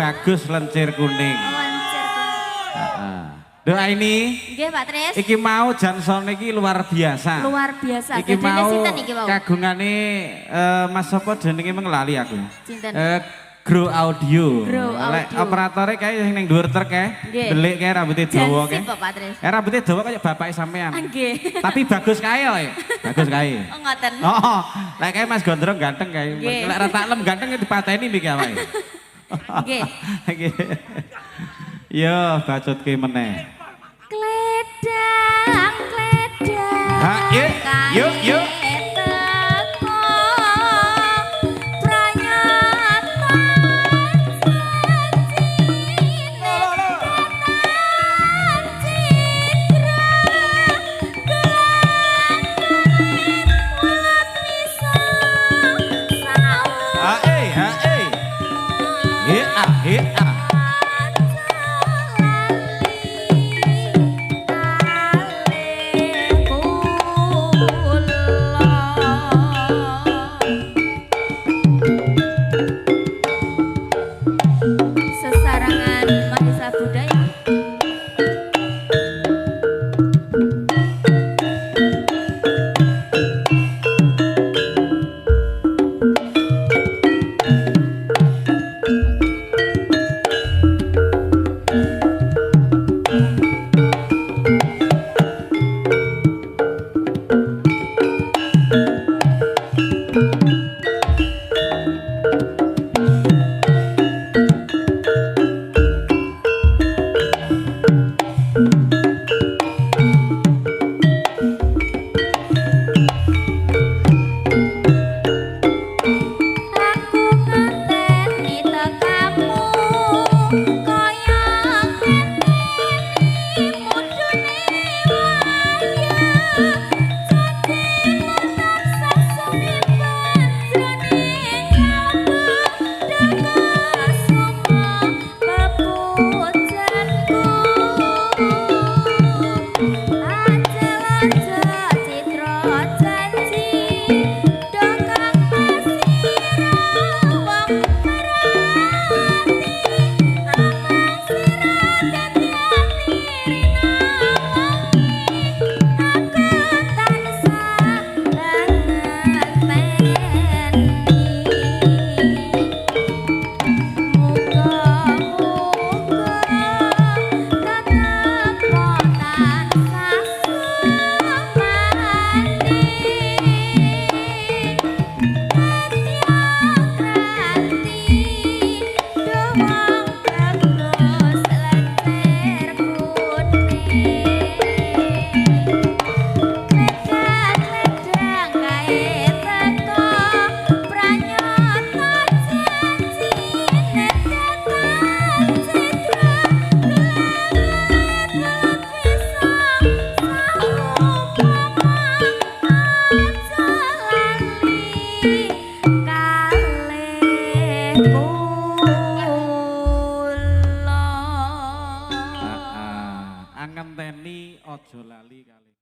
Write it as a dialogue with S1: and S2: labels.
S1: Bagus Lencir Kuning.
S2: Lencir Kuning.
S1: Heeh. Doa ini
S2: Nggih Pak Tris.
S1: Iki mau Janson iki luar biasa.
S2: Luar biasa.
S1: Iki
S2: Gedene
S1: mau
S2: sinten iki wau?
S1: Kagungane Mas sapa jenenge mengelali aku.
S2: Sinten?
S1: Grow Audio.
S2: Grow
S1: Lek
S2: Audio.
S1: operatore kae sing ning dhuwur truk kae.
S2: Nggih.
S1: Delik kae rambutnya dawa kae.
S2: Jansip Pak Tris.
S1: Rambutnya dawa kaya bapake sampean.
S2: Nggih.
S1: Tapi bagus kae lho. Bagus kae.
S2: Oh ngoten.
S1: Oh, lek kae Mas Gondrong ganteng kae.
S2: Nggih.
S1: Lek ra taklem ganteng dipateni iki awake.
S2: Nggih.
S1: Nggih. Yo, bacotke meneh.
S2: Kledang, kledang.
S1: Ha, yuk, yuk, yuk.
S2: Teko pranyata janjine datan citra gelang welut wisa sawu.
S1: Ha eh, ha eh. He ah, he ah.
S2: Sesarangan Mahesa Budaya. Aku ngenteni tekamu kaya ngenteni mudune wayah janjimu tansah sumipat jroning kalbu kesuma pepujanku aja citra janji dokang pasira wong merati amang sira dadi ati rinawangi aku tansah ngenteni muga-muga ketepo tansah sumandhing Setya kranti wong bagus lencer kuning kledang-kledang kae teko pranyata janjine datan citra gelang welut wisa saupama aja lali kalih kula.
S1: Heeh. Angenteni aja lali kalih.